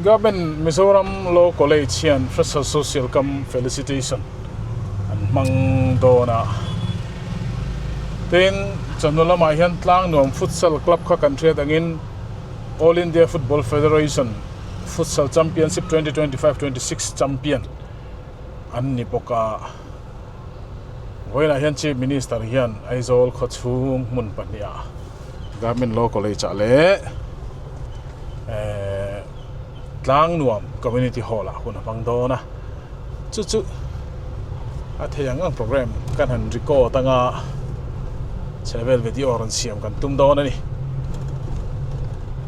Government Mizoram Law College hian Fresher Social Cum Felicitation an hmang dawn a. Tin, chawhnu lamah hian Tlangnuam Futsal Club kha kan hriat angin All India Football Federation Futsal Championship 2025-26 champion an ni bawk a. Vawiinah hian Chief Minister hian Aizawl khawchhung hmun pahniha Government Law College ah leh ehh Tlangnuam Community Hall ah hun a hmang dawn a, chu chu a thei ang ang program kan han record anga chhehvel video rawn siam kan tum dawn a ni.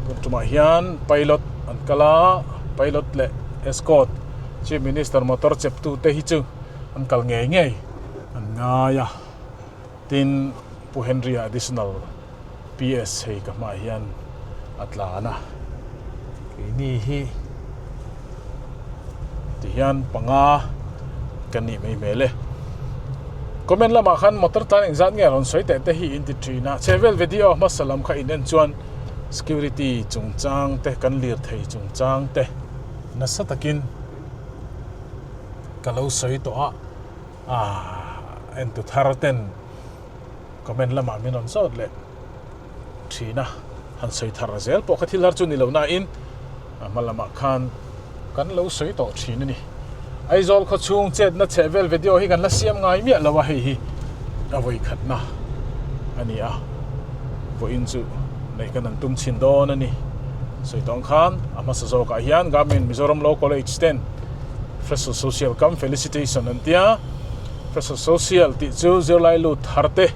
Tun tumah hian pilot an kal a, pilot leh escort Chief Minister motor chep tu te hi chu an kal ngei ngei an ngai a tin Pu Henry a additional PS hei ka hmaah hian a tlan a keini hi tihian panga ka nih mai hmel e comment lamah khan motor tan engzat nge rawn sawi teh te hi in ti thin a chhehvel video hmasa lam kha in en chuan security chungchang te kan lirthei chungchang te nasa takin ka lo sawi tawh a aah entu thar ten comment lamah min rawn zawt leh thin a han sawi thar zel pawh kha thil har chu ni lo na in a hma lamah khan kan lo sawi tawh thin a ni Aizawl khaw chhung chetna chheh vel video hi kan la siam ngai miah lo a hei hi a vawi khatna a ni a vawiin chu neih kan han tum chhin dawn a ni sawi tawng khan a hmasa zawkah hian Government Mizoram Law College ten Fresher Social Cum Felicitation an tia. Fresher Social tih chu zirlai lut thar te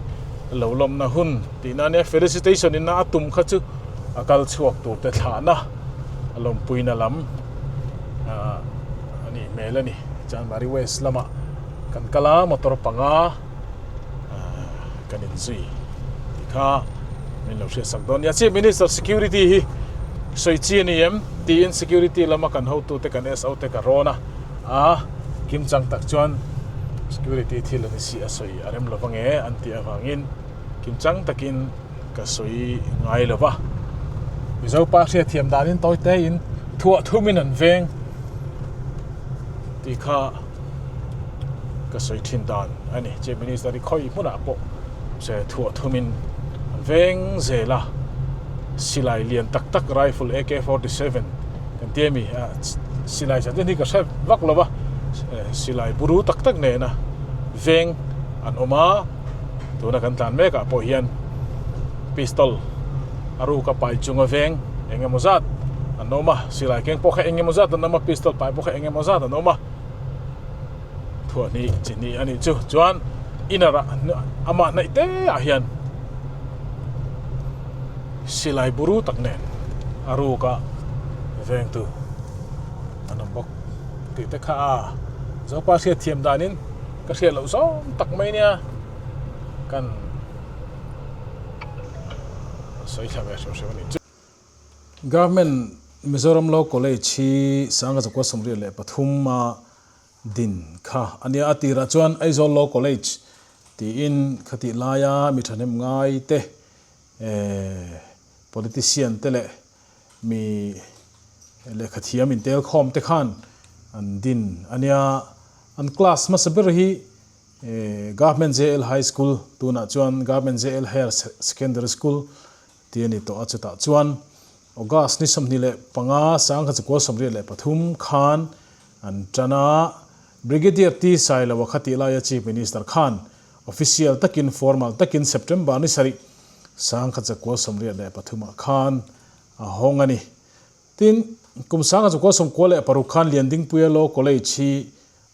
lo lawmna hun tihna a nia. Felicitation in a tum kha chu a kal chhuak tur te thlahna a lawmpuina lam a nih hmel a ni. Chanmari West lamah kan kal a, motor panga kan inzui tih kha min lo hriatsak dawn nia. Chief Minister Security hi sawi chi a ni em tiin Security lama kan hotute kan SO te ka rawn a, a kimchang tak chuan Security thil a ni si a sawi a rem lova nge an tih avangin kimchang takin ka sawi ngai lo va. Mizo pa hriatthiam danin tawi tein thuah thumin an veng tih kha ka sawi thin dan a ni. Chief Minister hi khawi hmunah pawh se thuah thumin an veng zel a, silai lian tak tak rifle AK-47 kan ti a mi silai zan hi ka hre vak lo va, silai buru tak tak nena veng an awm a, tuna kan tlan mekah pawh hian pistol a ruka pai chunga veng eng emaw zat an awm a, silai keng pawh kha eng emaw zat an awm a, pistol pai pawh kha eng emaw zat an awm a. Thuah hnih chi hnih a nih chu chuan inner ah amah hnaih te ah hian silai buru tak nen a ruk a vengtu an awm bawk tih te kha a Zopa hriat thiam danin ka hriat loh zawng tak mai nia kan sawi thla ve hrim hrim a nih chu. Government Mizoram Law College hi Sangha Zakua 73 a din kha a nia. A tirah chuan Aizawl Law College tiin khatih laia mi thahnem ngai te, politician te leh mi lehkhathiam intelkhawm te khan an din a nia. An class hmasa ber hi Government JL High School, tunah chuan Government JL Higher Secondary School Ti a ni tawh a, chutah chuan August ni 25 1983 khan an tan a, Brigadier T Sailoa kha tih laia Chief Minister khan official takin formal takin September ni 7 1983 ah khan a hawng a ni. Tin, kum 1996 khan Liandingpuia Law College hi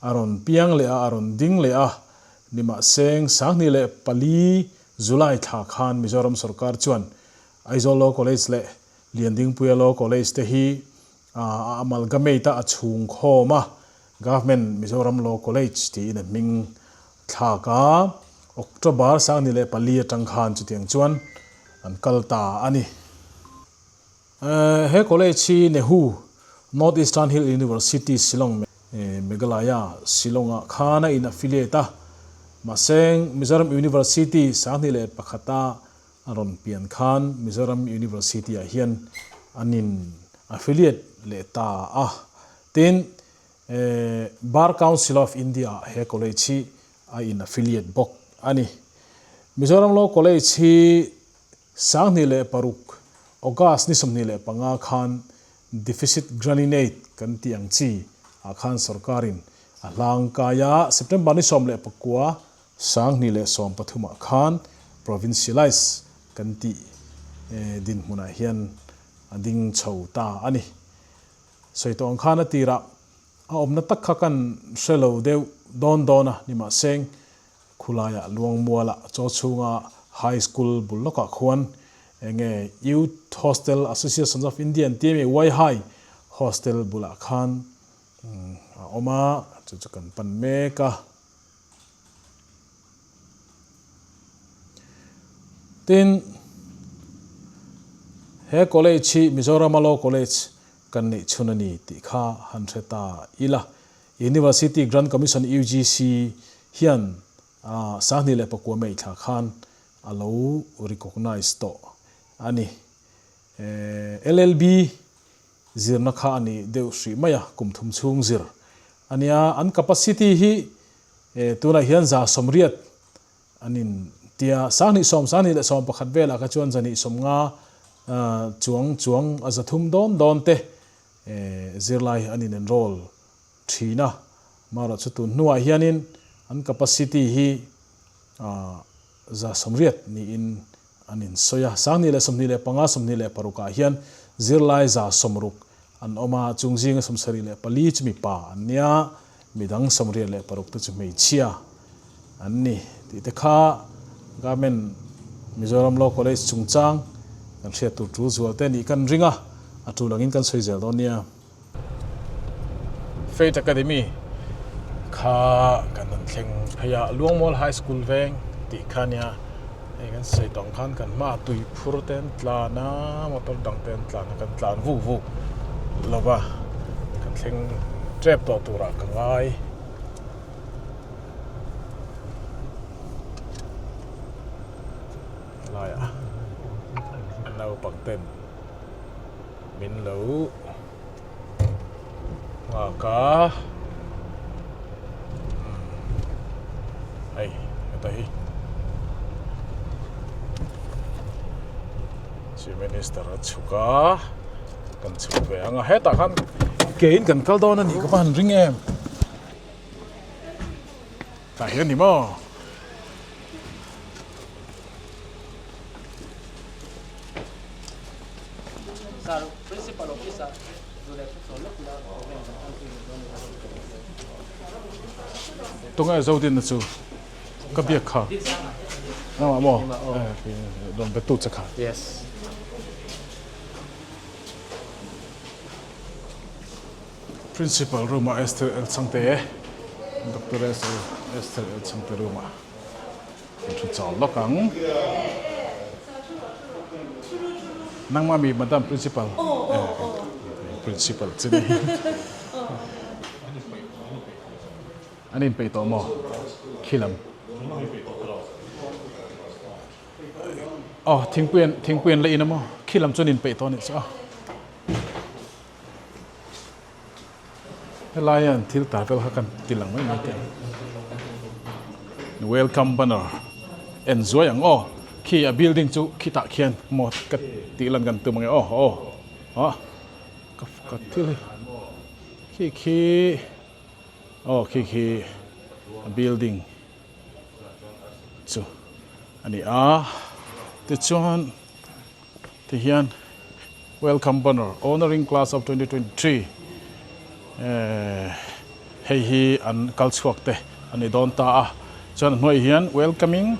a rawn piang leh a, a rawn ding leh a, nimahseng 2004 July thla khan Mizoram sorkar chuan Aizawl Law College leh Liandingpuia Law College te hi a amalgamate a, a chhung khawm a, Government Mizoram Law College tiin a hming thlak a, October 2004 atang khan chutiang chuan an kal ta a ni. He college hi Nehu, North Eastern Hill University, Shillong, Meghalaya, Shillong-ah khan a in affiliate a. Mahse, Mizoram University 2001-a a rawn pian khan Mizoram University-ah hian an in affiliate leh ta a. Tin, Bar Council of India ah he college hi a in affiliate bawk a ni. Mizoram Law College hi 2006 August ni 25 khan Deficit Grant-in-Aid kan tih ang chi ah khan sorkarin a hlang kai a, September ni 19 2013 ah khan Provincialise kan tih dinhmunah hian a ding chho ta a ni. Sawi tawh ang khan a tirah a awmna tak kha kan hre lo deuh dawn dawn a, nimahseng khulaiah Luangmualah chaw chhunga High School bul lawkah khuan enge Youth Hostel Associations of India an ti a mi YHI Hostel bulah khan a awm a, chu chu kan pan mek a. Tin, he college hi Mizorama Law College kan neih chhun a ni tih kha han hre ta ila. University Grant Commission, UGC, hian 2009 May thla khan a lo recognise tawh a ni. LLB zirna kha a ni deuh hrih mai a, kum thum chhung zir a nia. An capacity hi tunah hian 180 an in tia, 20 sawm, 2011 velah kha chuan 250 chuang chuang a 300 dawn dawn te zirlai an in enroll thin a. Amaherawh chu tun hnuah hianin an capacity hi 180 niin an insawi a. 2025, 26 ah hian zirlai 60 an awm a, chung zinga 74 chu mipa an nia, midang 86 te chu hmeichhia an ni tih te kha Government Mizoram Law College chungchang kan hriat tur tul zual te nih kan ring a, a tul angin kan sawi zel dawn nia. Faith Academy kha kan han thleng phei a, Luangmual High School veng tih kha nia, hei kan sawi tawh ang khan kan hmaah tui phur te an tlan a, motor dang te an tlan a, kan tlan vuk vuk lo va, kan thleng tep tawh turah ka ngai. Helaiah naupang ten. Min lo nghak a hei heta hi Chief Minister a chhuk a kan chhuk ve ang a hetah khan kein kan kal dawn a nih ka va han ring em tah hian ni maw. Tunge Zodina chu ka biak kha nangmah maw rawn be tu che kha. Yes. Principal room ah Esther L Chhangte Doctor Esther L Chhangte room ah. Kan thu chau lawk ang. Nangmah mi Madam Principal. Principal chu ni. An inpeih tawh maw? Khilam. Aw thingpui an thingpui an la in a maw? Khilam chu an inpeih tawh a nih chu a. Helai hian thil tar vel kha kan ti lang mai mai teh ang. Welcome banner en zuai ang aw. Khi a building chu khitah khian maw ka tih lan kan tum ang e aw aw ah ka ka thil hi khi khi aw khi khi a building chu a ni a tichuan. Tihian Welcome Banner Honouring Class of 2023 hei hi an kal chhuak te a ni dawn ta a, chuan a hnuaiah hian Welcoming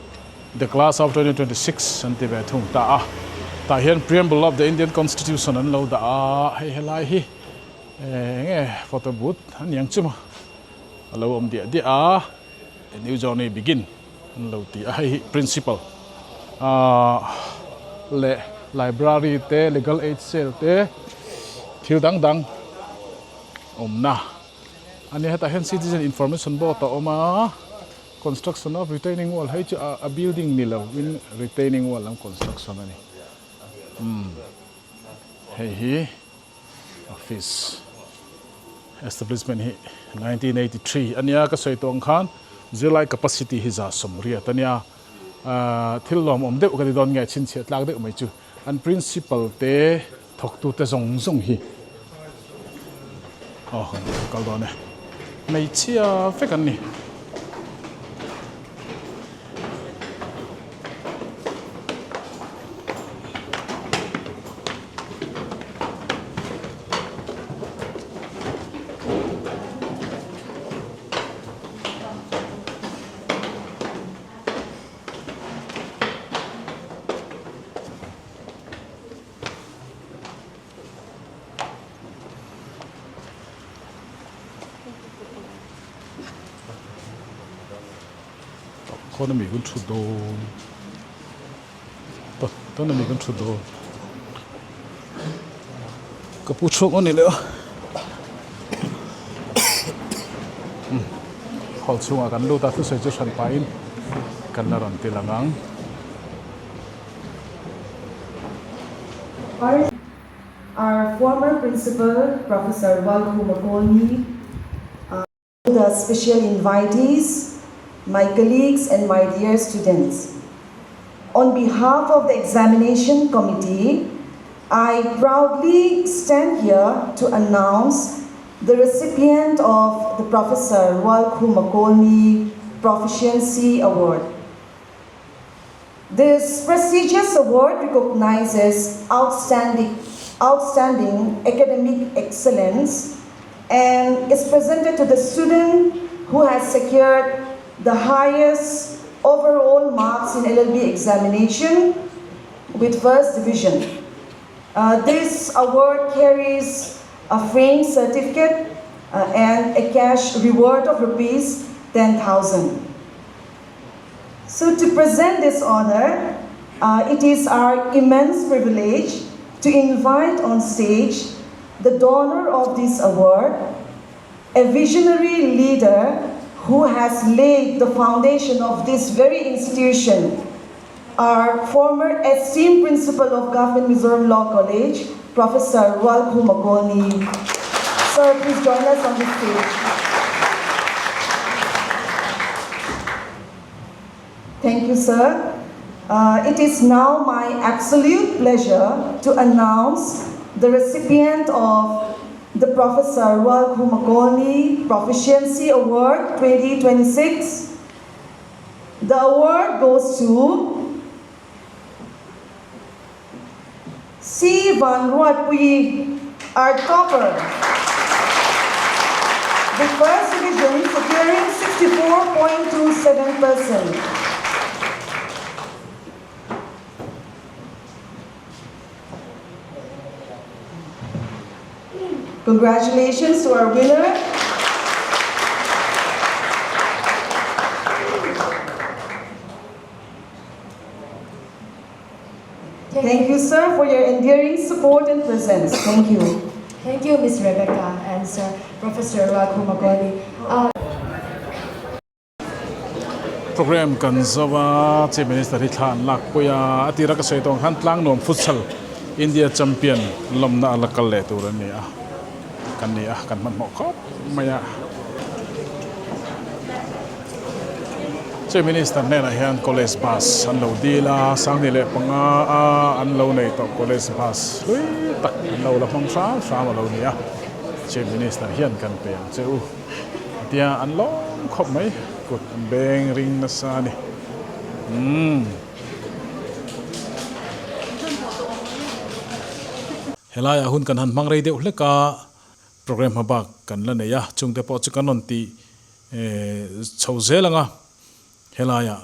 the Class of 2026 an ti ve thung ta a, tah hian Preamble of the Indian Constitution an lo dah a, hei helai hi eng nge photo booth a niang chu maw a lo awm diah diah a, A new journey begin. An lo ti a, hei hi principal leh library te legal aid cell te thil dang dang awmna a nia hetah hian citizen information board a awm a construction of retaining wall hei chu a building ni lo in retaining wall lam construction a ni umm hei hi. Office establishment hi 1983 a nia ka sawi tawh ang khan zirlai capacity hi 180 a nia thil lawmawm deuh ka ti dawn nge chhinchhiah tlak deuh mai chu an principal te thawktu te zawng zawng hi aw kan kal dawn e hmeichhia vek an ni. Khawn ami kan thu dawn tawn ami kan thu dawn ka pu chhuak ani leh a hall chhungah kan lut a thusawi chu hran pahin kan la rawn ti lang ang. Our former principal Professor Walkhuma Colney. The special invitees, my colleagues and my dear students. On behalf of the examination committee, I proudly stand here to announce the recipient of the Professor Rualkhuma Colney Proficiency Award. This prestigious award recognizes outstanding, outstanding academic excellence and is presented to the student who has secured the highest overall marks in LLB examination with first division. Uh, this award carries a framed certificate uh, and a cash reward of rupees 10,000. So to present this honor, uh, it is our immense privilege to invite on stage the donor of this award, a visionary leader who has laid the foundation of this very institution, our former esteemed principal of Government Mizoram Law College, Professor Rualkhuma Colney. Sir, please join us on the stage. Thank you, sir. Uh, it is now my absolute pleasure to announce the recipient of the Professor Rualkhuma Colney Proficiency Award 2026. The award goes to C. Van Ruatpui, our topper. The first division securing 64.27%. Congratulations to our winner. Thank you, sir, for your endearing support and presence. Thank you. Thank you, Ms. Rebecca and Sir Professor Raghu Magoli. Uh, Programme kan zo a, Chief Minister hi thla an lak pui a, a tira ka sawi tawh ang khan Tlangnuam Futsal India Champion lawmna a la kal leh tur a ni a, kan ni a, kan hmanhmawh khawp mai a. Chief Minister hnenah hian College Bus an lo dil a, Sangni leh panga a an lo nei tawh College Bus hlui tak an lo la hmang hram hram a lo ni a, Chief Minister hian kan pe ang che u. Tia an lawm khawp mai kut an beng ring nasa a ni umm. Helaiah hun kan han hmang rei deuh hlek a, programme hma bak kan la nei a, chungte pawh chu kan rawn tih chho zel ang a, helaiah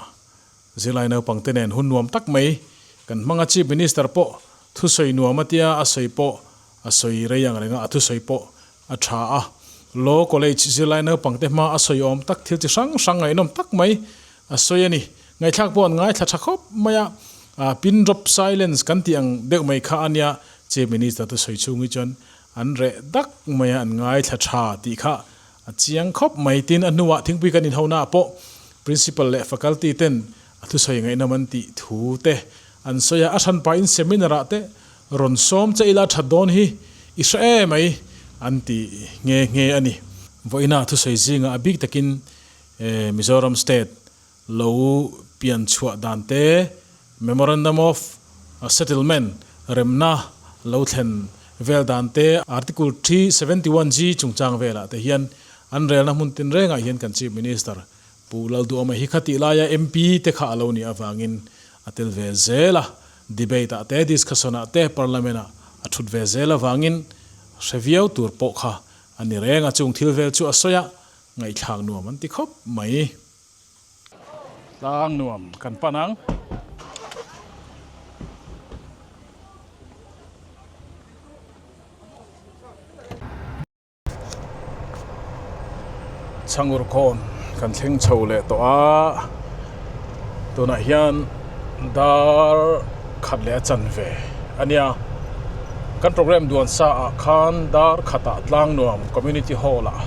zirlai naupang te nen hun nuam tak mai kan hmang a, Chief Minister pawh thusawi nuam a tia a sawi pawh a sawi rei ang reng a, a thusawi pawh A tha a, Law College zirlai naupangte hma a sawi awm tak thil chi hrang hrang ngaihnawm tak mai a sawi a ni. Ngaihthlak pawh an ngaithla tha khawp mai a, pin drop silence kan tih ang deuh mai kha a nia, Chief Minister te sawi chhung hi chuan an reh dak mai a, an ngaithla tha tih kha a chiang khawp mai. Tin, a hnuah thingpui kan inhona ah pawh Principal leh Faculty ten a thusawi ngaihnawm an tih thu te an sawi a, a hranpain seminar ah te Rawn sawm che ila that dawn hi. I hre em mai an ti nghe nghe a ni. Vawiina thusawi zingah a bik takin Mizoram State lo pian chhuah dan te, Memorandum of Settlement remna lo thlen vel dan te, Article 371G chungchang velah te hian an relna hmun tinrengah hian kan Chief Minister Pu Lalduhawma hi khatih laia MP te kha a lo nih avangin a tel ve zel a, debate ah te, discussion ah te Parliament ah a thut ve zel avangin hre viau tur pawh kha a ni reng a, chung thil vel chu a sawi a, ngaihthlak nuam an ti khawp mai. Tlang nuam kan pan ang. Chhangur khawn kan thleng chho leh tawh a, tunah hian dar khat leh a chanve a nia. Kan programme duan sa ah khan dar khatah Tlangnuam Community Hall ah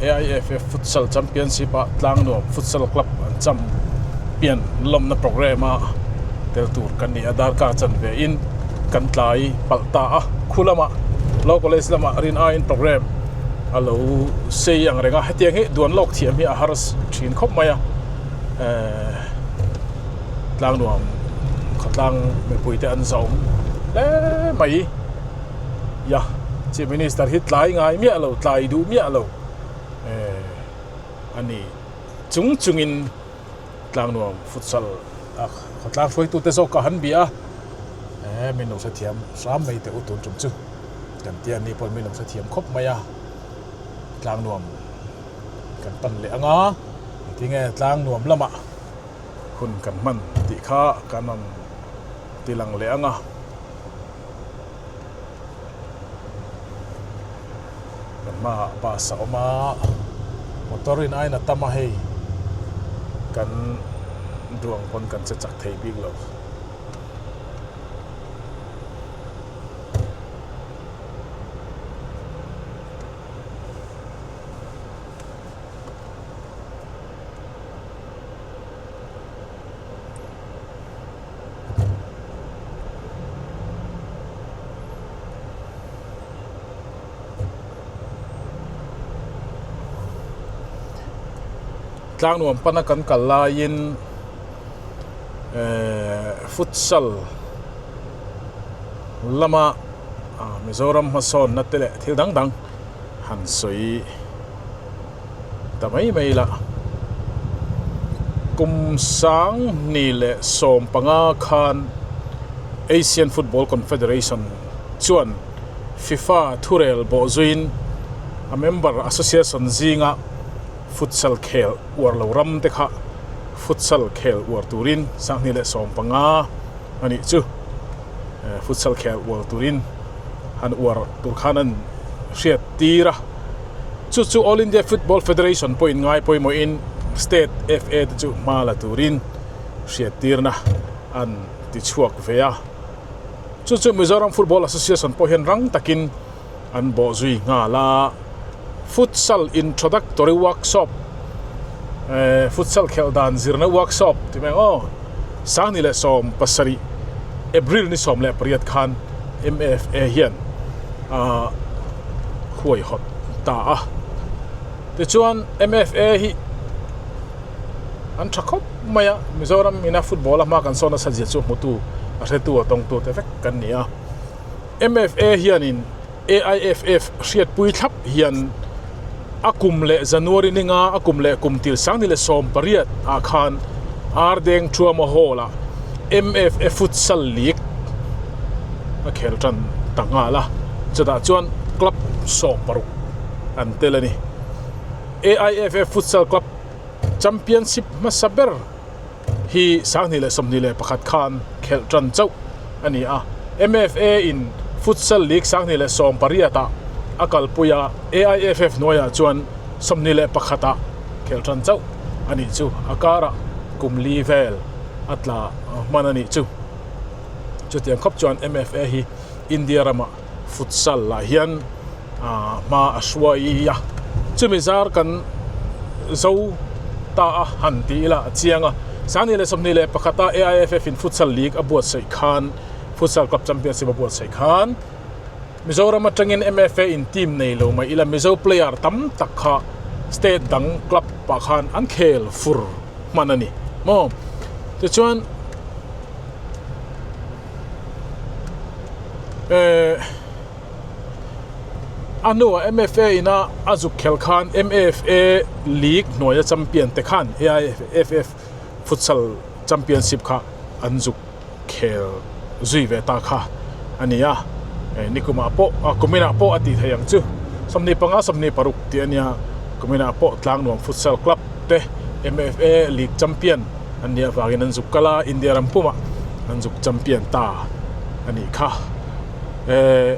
AIFF Futsal Championship ah Tlangnuam Futsal Club an champion lawmna programme a tel tur kan ni a, darkar chanve in kan tlai palh ta a, khu lamah Law College lamah rin aiin programme a lo sei ang reng a, hetiang hi duan lawk thiam hi a har thin khawp mai a, ehh Tlangnuam khawtlang mipui te an zawm hle mai ya, Chief Minister hi tlai ngai miah lo, tlai duh miah lo ehh a ni chung chungin. Tlangnuam futsal a khawtlang hruaitute zawk ka han bia a, eh min lo hrethiam hram mai teh u tun tum chu kan tia ni pawh min lo hrethiam khawp mai a, Tlangnuam kan pan leh anga tinge Tlangnuam lamah hun kan hman tih kha kan rawn ti lang leh anga. Kan hmaah bus a awm a, motor in ain a tam a hei kan duang pawn kan che chak thei bik lo. Tlangnuam pana kan kal laiin ehh futsal lama Mizoram hmasawnna te leh thil dang dang han sawi ta mai mai la. Kum 2015 khan Asian Football Confederation chuan FIFA thurel bawh zuiin a member association zinga futsal khel uar lo ram te kha futsal khel uar turin 2015 a nih chu futsal khel uar turin han uar tur khan an hriat tir a. Chu chu All India Football Federation pawhin ngai pawimawhin State FA te chu hma la turin hriattirna an ti chhuak ve a. Chu chu Mizoram Football Association pawh hian rang takin an bawh zui nghal a. Futsal Introductory Workshop, Futsal khelh dan zirna workshop tih mai ang aw, 2017 April ni 18 khan MFA hian a huaihawt ta a. Tichuan MFA hi an tha khawp mai a, Mizoram ina football a hma kan sawn nasa zia chu hmutu a hretu a tawngtu te vek kan ni a. MFA hianin AIFF hriatpui thlap hian a kum leh January ninga a kum leh kum tir 2018 ah khan Ardeng Thuama Hall ah MFA Futsal League a khel tan ta nghal a, chutah chuan club 16 an tel a ni. AIFF Futsal Club Championship hmasa ber hi 2021 khan khelh tan chauh a ni a. MFA in Futsal League 2018 ah a kalpui a, AIFF hnuaiah chuan 21 ah khelh tan chauh a nih chu. A karah kum li vel a tla hman a nih chu. Chutiang khawp chuan MFA hi India ramah futsal ah hian hma a hruai a, chumi zar kan zo ta a han ti ila a chiang a. 2021 a AIFF in futsal league a buatsaih khan, futsal club championship a buatsaih khan. Mizoram atangin MFA in team nei lo mai ila Mizo player tam tak kha state dang club ah khan an khel fur hman a ni maw. Tichuan eh a hnuah MFA ina a zuk khel khan MFA league hnuaia champion te khan AIFF futsal championship kha an zuk khel zui ve ta kha a ni a nikumah pawh ah kuminah pawh a tih theih ang chu 25 26 tih a nia kuminah pawh Tlangnuam futsal club te M_F_A league champion an nih avangin an zuk kal a India ram pumah an zuk champion ta a nih kha eh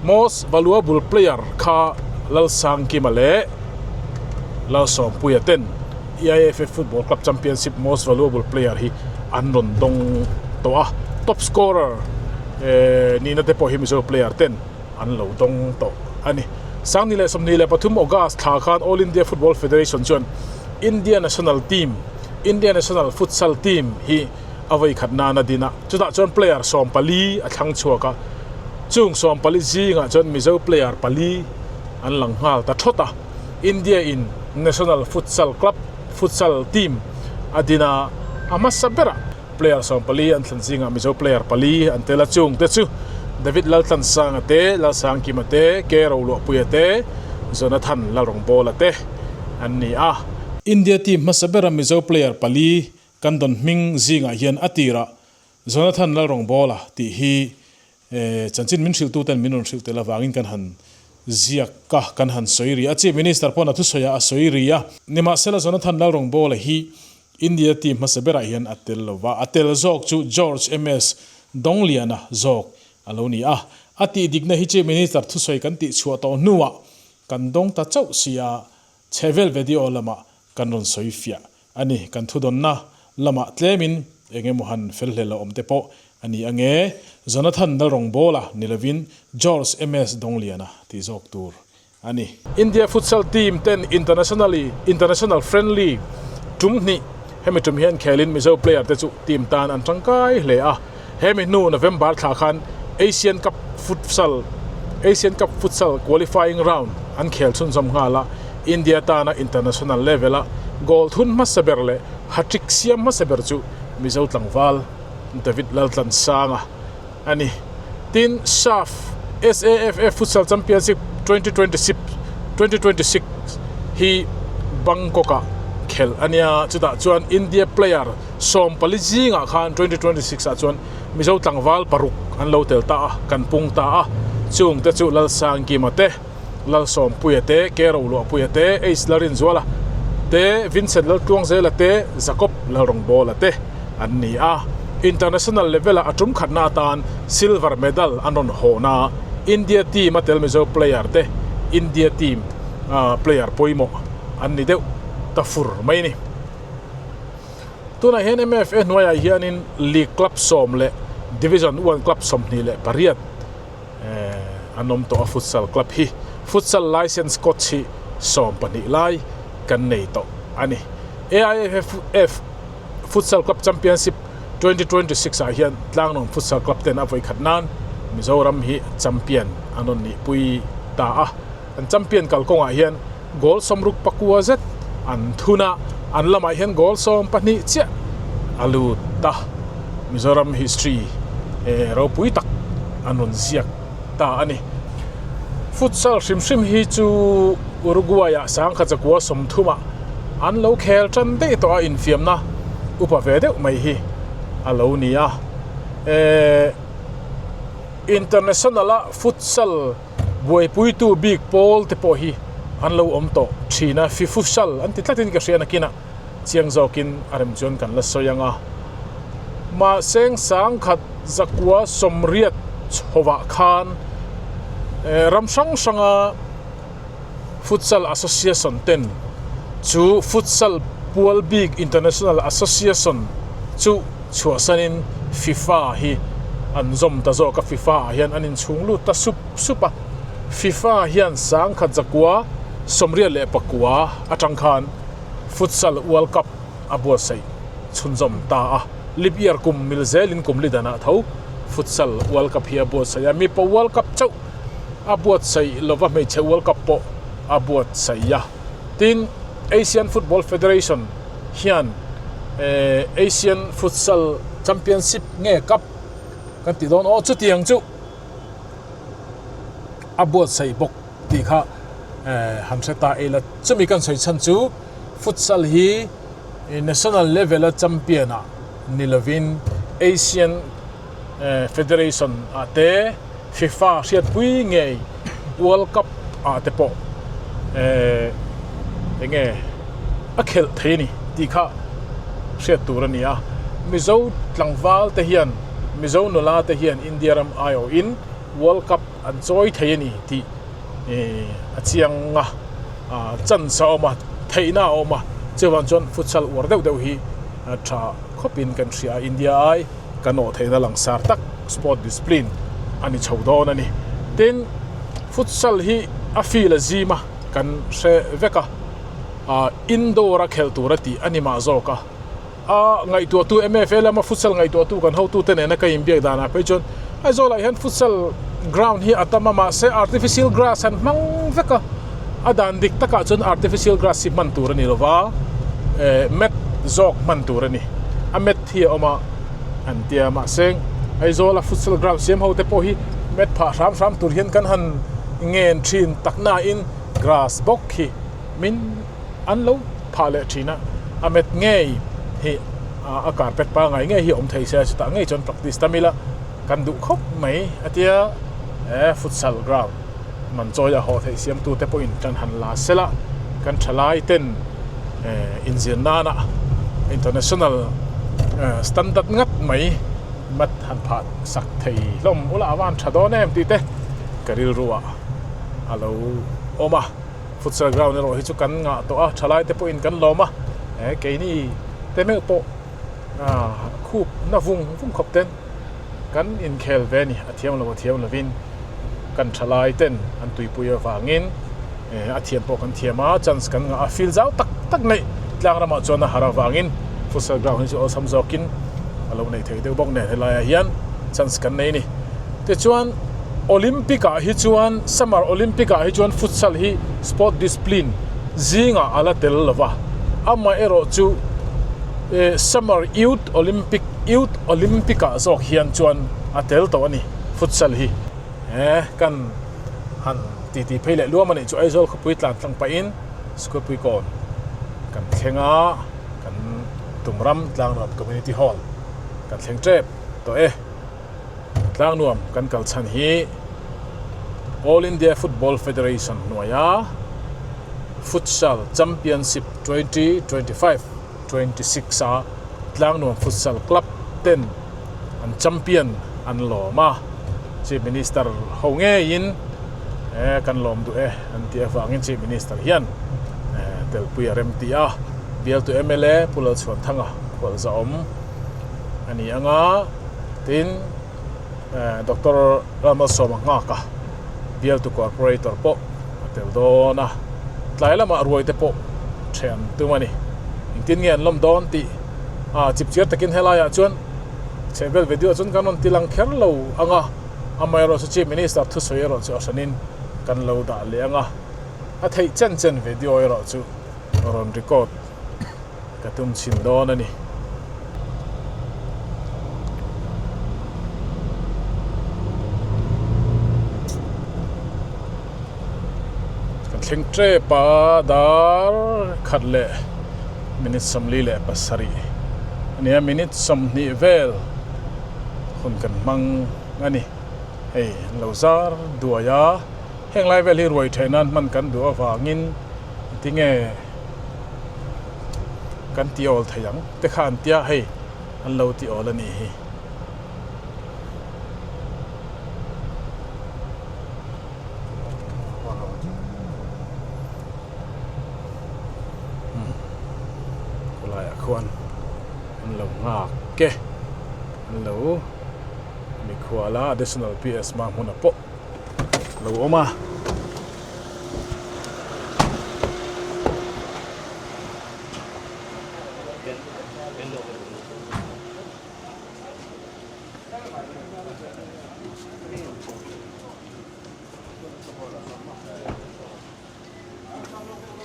most valuable player kha Lalsangkima leh Lalsawmpuia ten. EIFF Football Club Championship Most Valuable Player hi an rawn dawng tawh a, Top Scorer nihna te pawh hi Mizo player ten an lo dawng tawh a ni. 2023 August thla khan All India Football Federation chuan India National Team, India National Futsal Team, hi a vawi khat nan a din a, chutah chuan player 14 a thlang chhuak a, chung 14 zingah chuan Mizo player pali an lang nghal ta thawt a. India in National Futsal Club futsal team a din a, a hmasa berah player 14 an thlan zingah Mizo player pali an tel a, chung te chu David Laltlansanga te, Lalsangkima te, K Roluahpuia te, Jonathan Lalrawngbawla te an ni a. India team hmasa bera Mizo player pali kan dawn hming zingah hian a tirah Jonathan Lalrawngbawla tih hi Chanchin min hrilhtuten min rawn hrilh tel avangin kan han ziak a, kan han sawi ri a. Chief Minister pawn a thusawi a, a sawi ri a. Nimahsela Jonathan Lalrawngbawla hi India team hmasa berah hian a tel lo va, a tel zawk chu George MS Dongliana zawk a lo ni a. A tihdikna hi Chief Minister thusawi kan tihchhuah tawh hnuah kan dawng ta chauh si a, chhevel video lamah kan rawn sawi fiah a ni. Kan thudawnna lamah tlemin eng emaw han fel hlel a awm te pawh a ni ange. Jonathan Lalrawngbawla ni lovin George MS Dongliana tih zawk tur a ni. India futsal team ten internationally international friendly tum hnih hemi tum hian khelin Mizo player te chu team tan an tangkai hle a. Hemi hnu November thla khan Asian Cup Futsal Asian Cup Futsal qualifying round an khel chhunzawm nghal a, India tana international level a goal thun hmasa ber leh hat-trick siam hmasa ber chu Mizo tlangval David Laltlansanga a ni. Tin, SAFF SAFF Futsal Championship 2026 2026 hi Bangkok-ah khelh a nia, chutah chuan India player 14 zingah khan 2026 ah chuan Mizo tlangval paruk an lo tel ta a, kan pung ta a, chung te chu Lalsangkima te, Lalsawmpuia te, Keroluahpuia te, H Larinzuala te, Vincent Laltluangzela te, Jacob Lalrawngbawla te an ni a. International level ah a tum khatna atan silver medal an rawn hawn a, India team a tel Mizo player te India team player pawimawh an ni deuh ta fur mai a ni. Tunah hian MFA hnuaiah hianin League Club sawm leh Division One Club 28 an awm tawh a, Futsal Club hi Futsal Licence Coach hi 12 lai kan nei tawh a ni. AIFF Futsal Club Championship 2026 ah hian Tlangnuam Futsal Club ten a vawikhat nan Mizoram hi champion an rawn nihpui ta a. An champion kalkawngah hian goal 64 zet an thun a, an lamah hian goal 12 chiah a lut ta. Mizoram history ropui tak an rawn ziak ta a ni. Futsal hrim hrim hi chu Uruguay-ah 1930-ah an lo khel tan daih tawh a, infiamna upa ve deuh mai hi a lo ni a. International-a futsal Buaipuitu bik pawl te pawh hi an lo awm tawh thin a, Fifushal an ti tlatin ka hria nakinah chiang zawkin a rem chuan kan la sawi ang a. Mahseng sangkhat zakua sawmriat chhovah khan ram hrang hranga Futsal Association ten chu Futsal pual bik International Association chu chhuahsanin FIFA hi an zawm ta zawk a, FIFA ah hian an inchhung lut ta sup sup a, FIFA hian 1989 atang khan Futsal World Cup a buatsaih chhunzawm ta a, leap year kum mil zelin kum li danah tho Futsal World Cup hi a buatsaih a, mipa World Cup chauh. a buatsaih lova hmeichhe World Cup pawh a buatsaih a. Tin, Asian Football Federation hian Asian Futsal Championship nge Cup kan tih dawn aw chutiang chu a buatsaih bawk tih kha han hre ta ila. Chumi kan sawi chhan chu futsal hi national level a champion ah ni lovin Asian Federation ah te FIFA hriatpui ngei World Cup ah te pawh eng nge a khelh thei a ni tih kha hriat tur a ni a. Mizo tlangval te hian Mizo nula te hian India ram aiawhin World Cup an chawi thei a ni tih a chiang a, chance a awm a, theihna a awm a, chuvang chuan futsal uar deuh deuh hi tha khawpin kan hria a, India ai kan awh theihna langsar tak sport discipline a ni chho dawn a ni. Tin, futsal hi a field a zim a, kan hre vek a, indoor a khelh tur a tih a ni mah zawk a, A ngaihtuahtu MFA lama futsal ngaihtuahtu kan hotute nena ka inbiak danah phei chuan Aizawlah hian futsal ground hi a tam a mahse artificial grass an hmang vek a, a dan dik takah chuan artificial grass hi hman tur a ni lova eh mat zawk hman tur a ni a mat hi a awm a an tia mahse Aizawla futsal ground siam hote pawh hi mat phah hram hram tur hian kan han ngen thin tak nain grass bawk hi min an lo phah leh thin a, a met ngei hi a carpet pangngai ngei hi a awm thei se chutah ngei chuan practice tam ila kan duh khawp mai a tia he futsal ground man chawi a haw theih siamtu te pawhin tan han la sela kan thalai ten inzir nana international standard ngat mai mat han phah sak thei hlawm ula a van tha dawn em tih te ka rilru ah a lo awm a. Futsal ground erawh hi chu kan ngah tawh a, thalai te pawhin kan lawm a, eh keini te meuh pawh ah khup na vung vung khawp ten kan inkhel ve a ni, a thiam lo a thiam lovin kan thalai ten an tuipui avangin eh a thiam pawh kan thiam a, chance kan ngah a, field zau tak tak neih tlang ramah chuan a har avangin futsal ground hi chu awlsam zawkin a lo neih theih deuh bawk nen helaiah hian chance kan nei a ni. Tichuan Olympic ah hi chuan Summer Olympic ah hi chuan futsal hi sport discipline zingah a la tel lo va, amaherawh chu Summer Youth Olympic Youth Olympic ah zawk hian chuan a tel tawh a ni futsal hi. He kan han titi phei leh luam a nih chu Aizawl khawpui tlan tlang pahin Sukawpui kawn kan thleng a, kan Tumram Tlangnuam Community Hall kan thleng tep tawh e. Tlangnuam kan kal chhan hi All India Football Federation hnuaia Futsal Championship 2025 26 a Tlangnuam Futsal Club ten an champion an lawm a, Chief Minister ho ngeiin kan lawm duh e an tih avangin Chief Minister hian telpui a rem ti a, bialtu mla Pu Lalchhuanthanga khualzahawm a ni ang a. Tin, Doctor Rammalsawma nghaka bialtu corporator pawh a tel dawn a, tlai lamah ruai te pawh then tum a ni. Engtin nge an lawm dawn tih a chipchiar takin helaiah chuan chhehvel video chuan kan rawn ti lang kher lo ang a, amaherawhchu chu Chief Minister thusawi erawh chu a hranin kan lo dah leh ang a, a theih chen chen video erawh chu rawn record. Ka tum chhin dawn a ni. Kan thleng tep a dar khat leh minute 47 a nia minute 20 vel hun kan hmang a ni. Hei an lo zar duai a heng lai vel hi ruai theih nan hman kan duh avangin tinge Kan ti awl thei ang te kha an tia hei an lo ti awl a nih hi. Khawlaiah khuan an lo nghak e an lo mikhual a additional PS Mahmuna pawh lo awm a.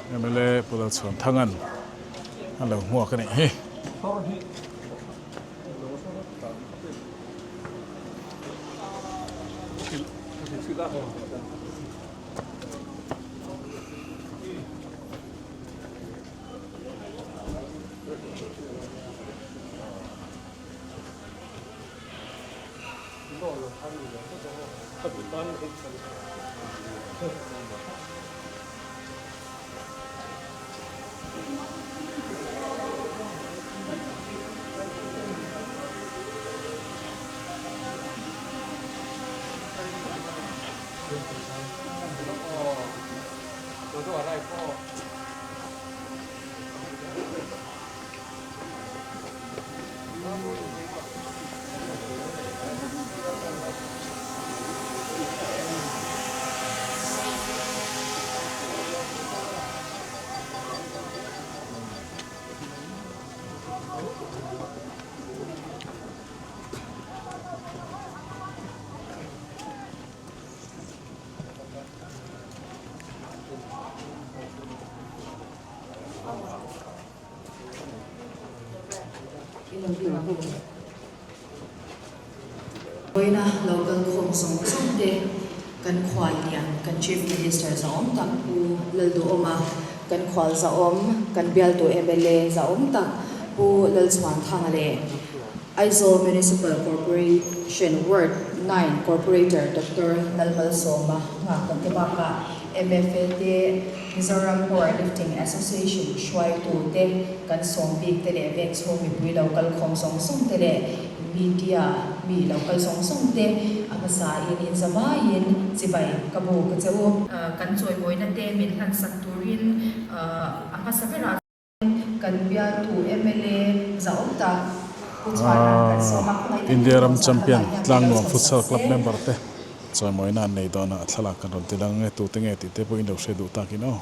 Mla Pu Lalchhuanthanga'n a lo hmuak a nih hi. Vawiina local khawm zawng zawng te kan khual lian kan Chief Minister zahawm tak Pu Lalduhawma, kan khual zahawm kan bialtu mla zahawm tak Pu Lalchhuanthanga leh Aizawl Municipal Corporation Ward 9 Corporator Doctor Lalmalsawma nghak kan ti bakah MFA te, Mizoram Power Lifting Association hruaitu te, kan sawm bik te leh veng chhung mipui lo kal khawm zawng zawng te leh media mi lo kal zawng zawng te a hmasa in inzavaiin chibai ka bu ka che u. Kan chawimawina te min hlansak turin a hmasa berah Kan bialtu mla zahawm tak Pu Chhuana'n kan sawm a, khawngaih takin India ram dawhsan champion lamah hian min lo Tlangnuam chho Futsal sak Club se. member te chawimawina an nei dawn a, a thlalak kan rawn ti lang nge tute nge tih te pawhin lo hre duh takin aw.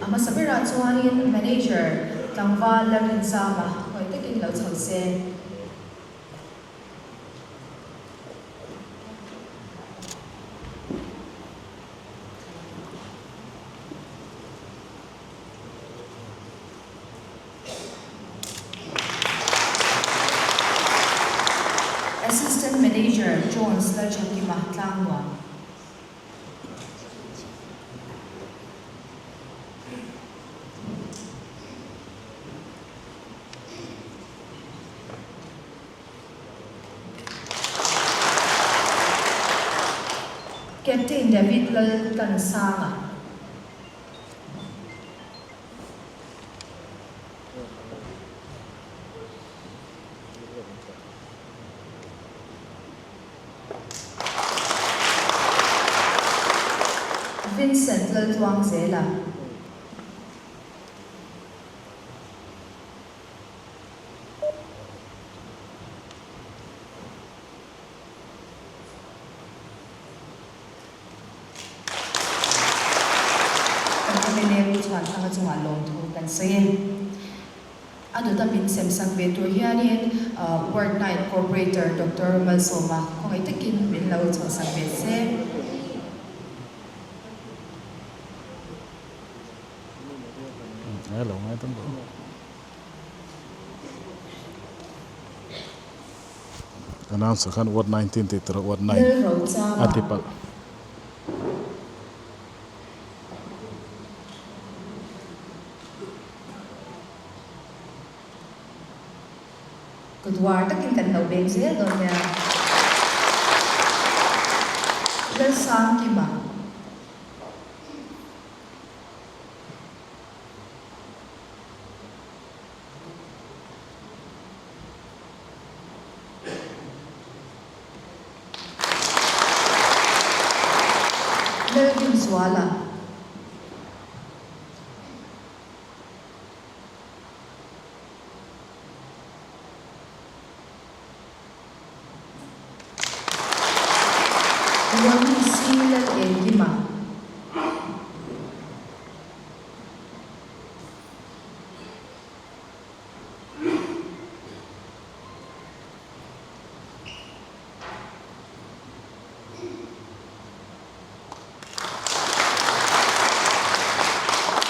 A hmasa berah chuanin Manager tlangval Lalrinzama hawi takin lo chho se. Assistant Manager Jones Lalchhakima Tlangnuam. Captain David Laltlansanga. Vincent Laltluang zela. Kan MLA Pu Chhuanthanga chungah lawmthu kan sawi e. A dawta min semsak ve tur hianin Ward 9 Corporator Doctor Malsawma khawngaih takin min lo chhuahsak ve se. Announcer khan Ward 19 tih tur a Ward 9 a ti palh. Kutwar takin kan lo beng zel dawn nia. Lalsangkima. Lalrinzuala. Ronnie C. Lalengkima.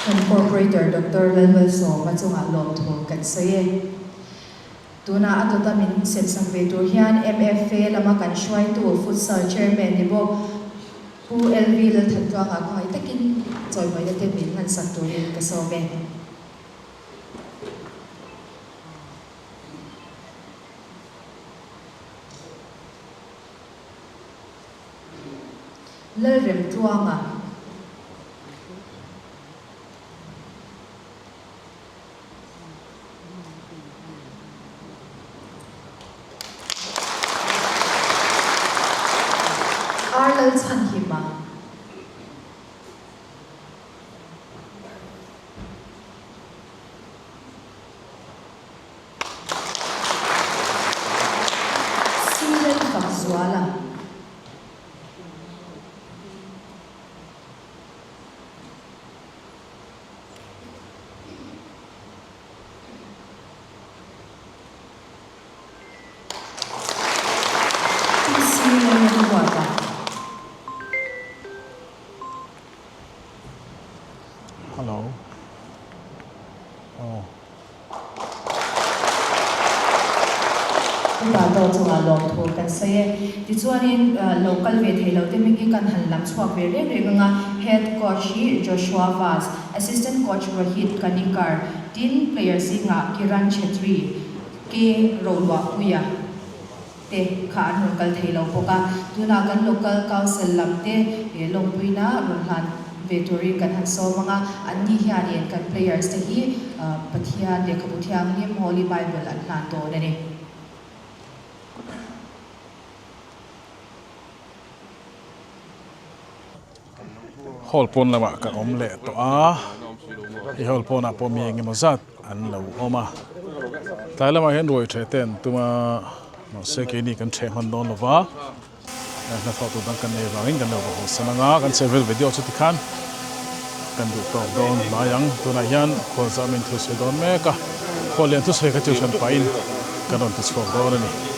Kan Corporator Doctor Lalmalsawma chungah lawmthu kan sawi e. Tuna a dawta min semsak ve tur hian MFA lama kan hruaitu Futsal Chairman ni bawk Pu LV Lalthantluanga khawngaih takin chawimawina te min hmansak turin ka sawm e. Lalremtluanga. Ar Lalchhanhima. Silen Fakzuala. PC Lalruata. Hello. Aw. Upa tawh chungah lawmthu kan sawi e. Tichuanin lo kal ve thei lo te hming hi kan han lam chhuak ve reng reng ang a, Head Coach hi Joshua Vaz, Assistant Coach Rohit Kanikar, tin player zingah Kiran Chhetri, K Roluahpuia te kha an rawn kal thei lo bawk a. Tunah kan Local Council lam te lawmpuina rawn hlan ve turin kan han sawm ang a, anni hianin kan players te hi Pathian Lehkhabu Thianghlim, Holy Bible, an hlan dawn a ni. Hall pawn lamah ka awm leh tawh a, hei hall pawnah pawh mi engemaw zat an lo awm a, tlai lamah hian ruai ṭheh te an tum a, mahse keini kan ṭheh hman dawn lo va, hnathawh tur dang kan nei avangin kan lo va haw san ang a, kan chhehvel video chu tikhan kan duh tawk dawn mai ang, tunah hian khualzah min thusawi dawn mek a, khuallian thusawi kha chu hran pahin kan rawn ti chhuak dawn a ni.